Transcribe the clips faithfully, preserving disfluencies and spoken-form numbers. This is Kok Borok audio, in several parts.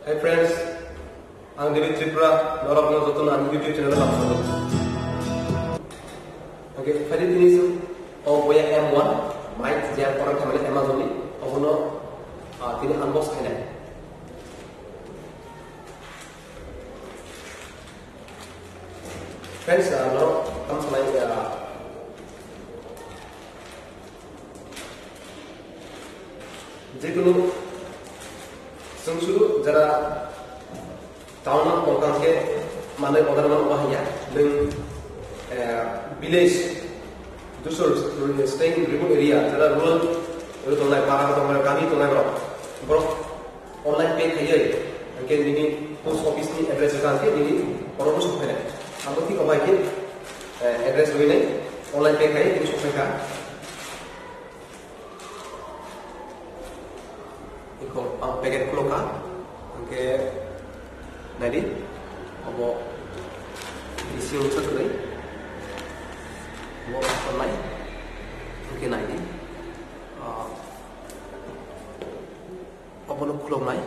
Hi friends, ang David Tripura, norokno jotono ani YouTube channel o hamjakgo. Okay, phaidi tini chwng o boya M one mic je order khaimani Amazon ni, obono, ah, tini unbox khainai. Friends, ah, norok tamo sanai, ah, Jekunu chwng suru jara town o tongkha hwnkhe manwi order mano bahai ya. Nwng, eh, village, dusor, staying in remote area, jara rural area tongnai, para tongnai, gami tongnai borok, borok online pay khaiwi, hwnkhe nini post office ni address wngkha hwnkhe nini borokno sok phainai. Abo thik omo hai khe, eh, address rwinai online pay khaiwi nini sok phaikha. Iko, ah, packet khulokha, hwnkhe naidi, obo bisi wngsa kwrwi, obo khornai, hwnkhe naidi, ah, obono khuloknai.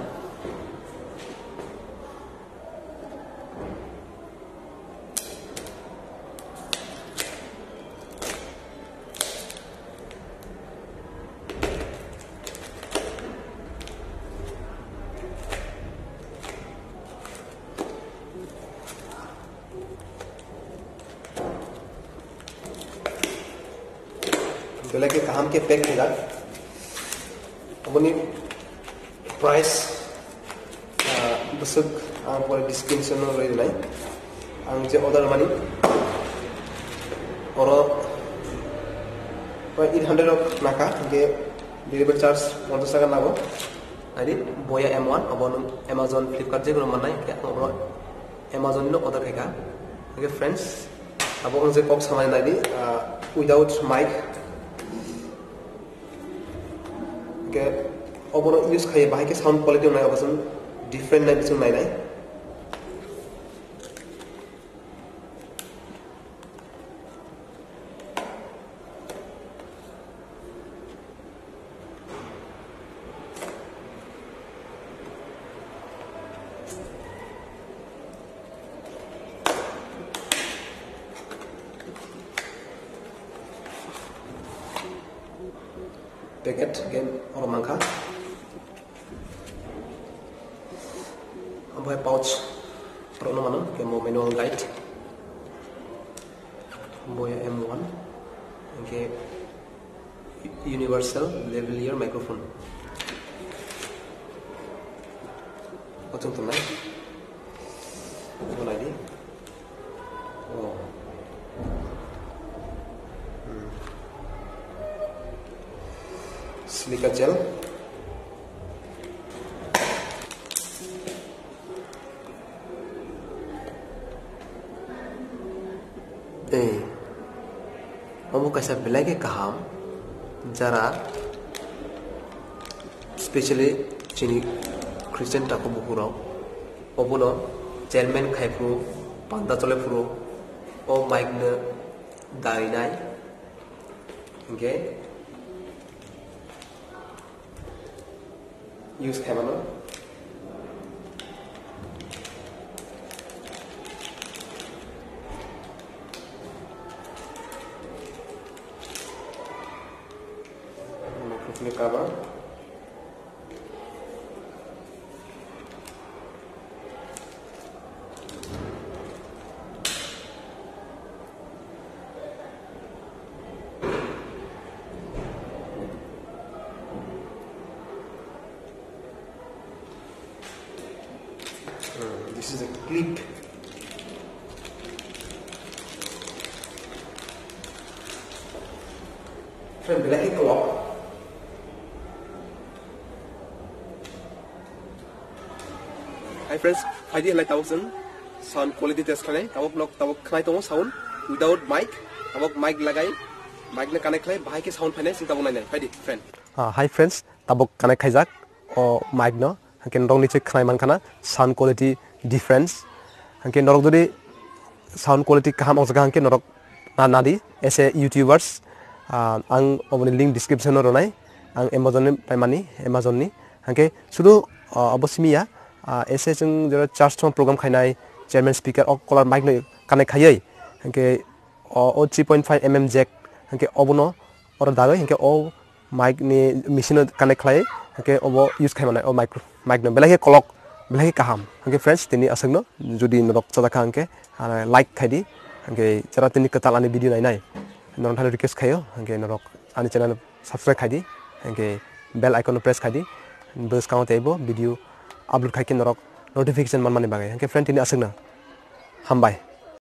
Belai khe kaham khe pack khaijak. Aboni price, ah, bwswk ang pore description o rwi rwnai. Ang je order mani oro prai eight hundred rok naka, hwnkhe delivery charge ponchash taka nago. Ari boya M one, abo nwng Amazon, Flipkart jekono mannai, hwnkhe ang oro Amazon no order khaikha. Hwnkhe friends, abo ang je kok samani naidi, ah, without mic. Hwnkhe obono use khaiya bahai khe sound quality wngnai, obo chwng different nai, chwng nainai. Packet game oro mankha. Obo hai pouch rokno mano, khe mo manual guide. Boya M one, hwnkhe universal lavalier microphone. Kochwng tongnai. Obo naidi. Oh. Hmm. Silica gel. Tei omo kaisa belai khe kaham, jara specially chini Christian takhuk bukhuk rok obono chairman khai phuru, panda chole phuru o mic no darinai hwnkhe use khaimano. Microphone ni cover. Hmm, this is a clip. Friend, belai khe kolok. Hi friends, phaidi halai tabuk chwng sound quality test khlainai. Tabuk nok tabuk khnai tongo sound without mic. Tabuk mic lagai, mic no connect khlai, bahai khe sound phainai, chwng tabuk nainai. Phaidi friend. Ah, hi friends, tabuk connect khaijak o mic no, hwnkhe norok nichoi khnai mankha na sound quality difference. Hwnkhe norok jodi sound quality kaham wngjakha hwnkhe norok na nadi as a YouTubers, ah, ang oboni link description o rwnai, ang Amazon ni paimani, Amazon ni. Hwnkhe sudu, ah, obo simi ya, Ah, ese chwng jora church thong program khainai chairman speaker o collar mic no connect khaiwi, hwnkhe o, o three point five M M jack, hwnkhe obono oro dagwi, hwnkhe o mic ni machine no connect khlai, hwnkhe obo use khai manai o mic, mic no belai khe kolok, belai khe kaham. Hwnkhe friends, tini aswkno jodi norok chajakha hwnkhe, ah, like khaidi, hwnkhe jara tini kwtal ani video nainai, norok thani request khaio, hwnkhe norok ani channel subscribe khaidi, hwnkhe bell icon no press khaidi, bwskango teibo video upload khaikhe norok notification manmani bagwi. Hwnkhe friend, tini aswkno, hambai.